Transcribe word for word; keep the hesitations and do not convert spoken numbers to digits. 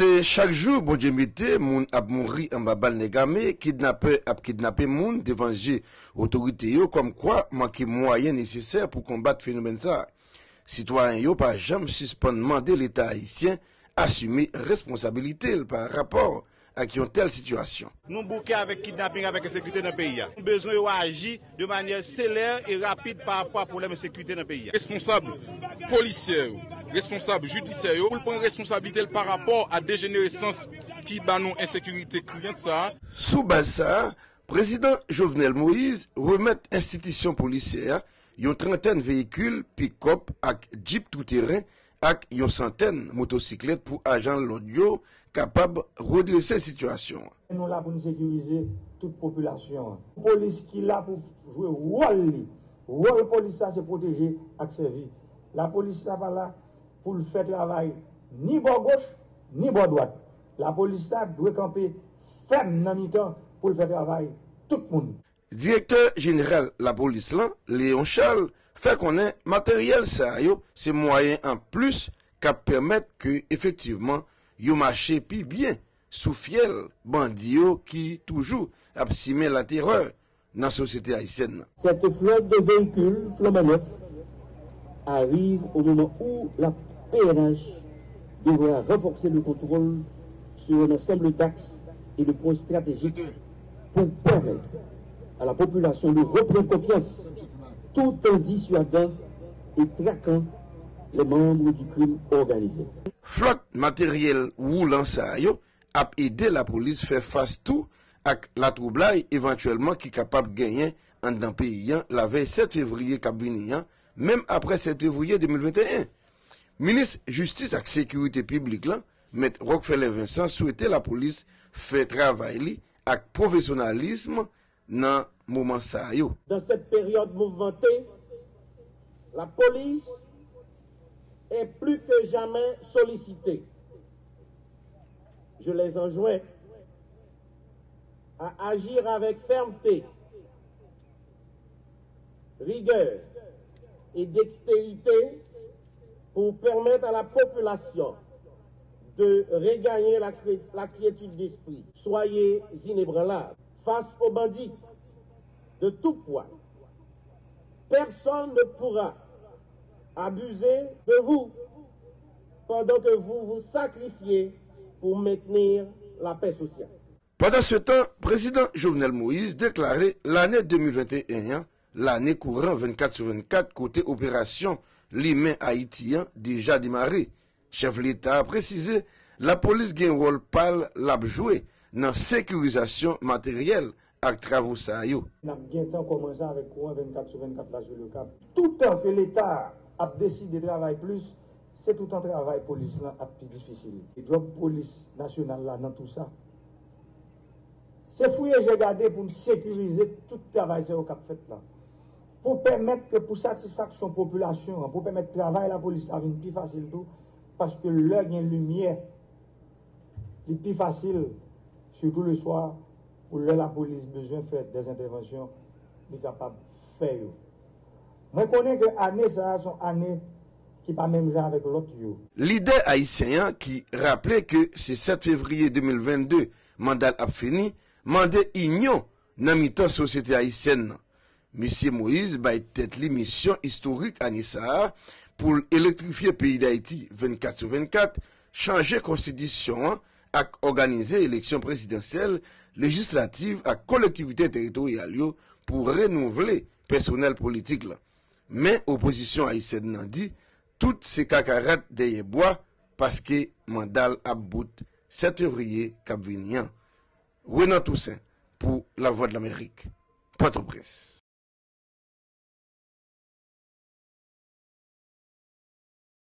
Se chak jou Bondye mete moun ap mouri anba bal nèg ame, kidnapè ap kidnape moun devan zye otorite yo, kòmkwa manke mwayen nesesè pou konbat fenomèn sa a. Sitwayen yo pa janm sispann mande Leta ayisyen asime responsabilite l pa rapò ak yon tèl sitiyasyon. Nou bouke avèk kidnaping, avèk ensekirite nan peyi a. Nou bezwen yo aji de manyè selè e rapid pa rapò a pwoblèm ensekirite nan peyi a. Responsab polisyè yo, responsab jidisyè yo, pou l pran responsablite l pa rapò a dejeneresans ki ba nou ensekirite kriyant sa a. Sou baz sa a, Prezidan Jovenel Moïse remèt enstitisyon polisyè a yon trantèn veyikil, pikòp ak djip touteren ak yon santèn motosiklèt pou ajan lòd yo kapab redrese sitiyasyon an. Nou la pou n sekirize tout popilasyon an. Polis ki la pou jwe wòl li. Wòl polis la se pwoteje ak sèvi. Lapolis la pa la pou l fè travay ni bò goch, ni bò dwat. Lapolis la dwe kanpe fèm nan mitan pou l fè travay tout moun. Direktè jeneral lapolis lan, Léon Charles, fè konnen materyèl sa yo se mwayen an plis k ap pèmèt ke efektivman yo mache pi byen sou fyèl bandi yo ki toujou ap simen laterè nan sosyete ayisyèn nan. Cette flotte de véhicules flambant neufs arrive au moment où la P N H devra renforcer le contrôle sur un ensemble d'axes et de points stratégiques pour permettre à la population de reprendre confiance tout en dissuadant et traquant les membres du crime organisé. Flòt materyèl woulan sa yo ap ede lapolis fè fas tou ak latwoublay evantyèlman ki kapab genyen anndan peyi an lavèy sèt fevriye k ap vini an, menm aprè sèt fevriye de mil venteyen. Minis Jistis ak Sekirite Piblik lan, Mèt Rockefeller Vincent, swete lapolis fè travay li ak pwofesyonalism nan moman sa yo. Dans cette période mouvementée, la police est plus que jamais sollicitée. Je les enjoins à agir avec fermeté, rigueur et dextérité pour permettre à la population de regagner la, cré- la quiétude d'esprit. Soyez inébranlables face aux bandits de tout poil. Personne ne pourra abuser de vous pendant que vous vous sacrifiez pour maintenir la paix sociale. Pandansetan, Prezidan Jovenel Moïse deklare lane de mil venteyen an lane kouran vennkat sou vennkat kote operasyon Limen Ayiti an deja demare. Chèf Leta a presize lapolis gen wòl pa l l ap jwe nan sekirizasyon materyèl ak travo sa yo. N ap gentan kòmanse avèk kouran vennkat sou vennkat la sou Lekap. Toutan ke Leta ap deside travay plis, se toutan travay polis lan ap pi difisil. E djòb polis nasyonal la nan tou sa, se fouye je gade pou n sekirize tout travay sa yo k ap fèt la. Pou pèmèt ke pou satisfaksyon popilasyon an, pou pèmèt travay lapolis la vin pi fasil tou, paske lè gen limyè, li pi fasil, sitou le swa, pou lè lapolis bezwen fè dèzentèvansyon, li kapab fè yo. Mwen konnen ke ane sa a se yon ane ki pa menm jan avèk lòt yo. Lidè ayisyen an, ki raple ke se sèt fevriye de mil vennde manda l ap fini, mande inyon nan mitan sosyete ayisyèn nan. Misye Moïse bay tèt li misyon istorik ane sa a pou l elektrifye peyi Dayiti vennkat sou vennkat, chanje konstitisyon an ak òganize eleksyon prezidansyèl, lejislativ ak kolektivite teritoryal yo pou renouvle pèsonèl politik la. Men opozisyonn ayisyèn nan di tout se kakarat dèyè bwa paske manda l ap bout sèt fevriye k ap vini an. Renan Toussaint pou Lavwadlamerik, Pòtoprens.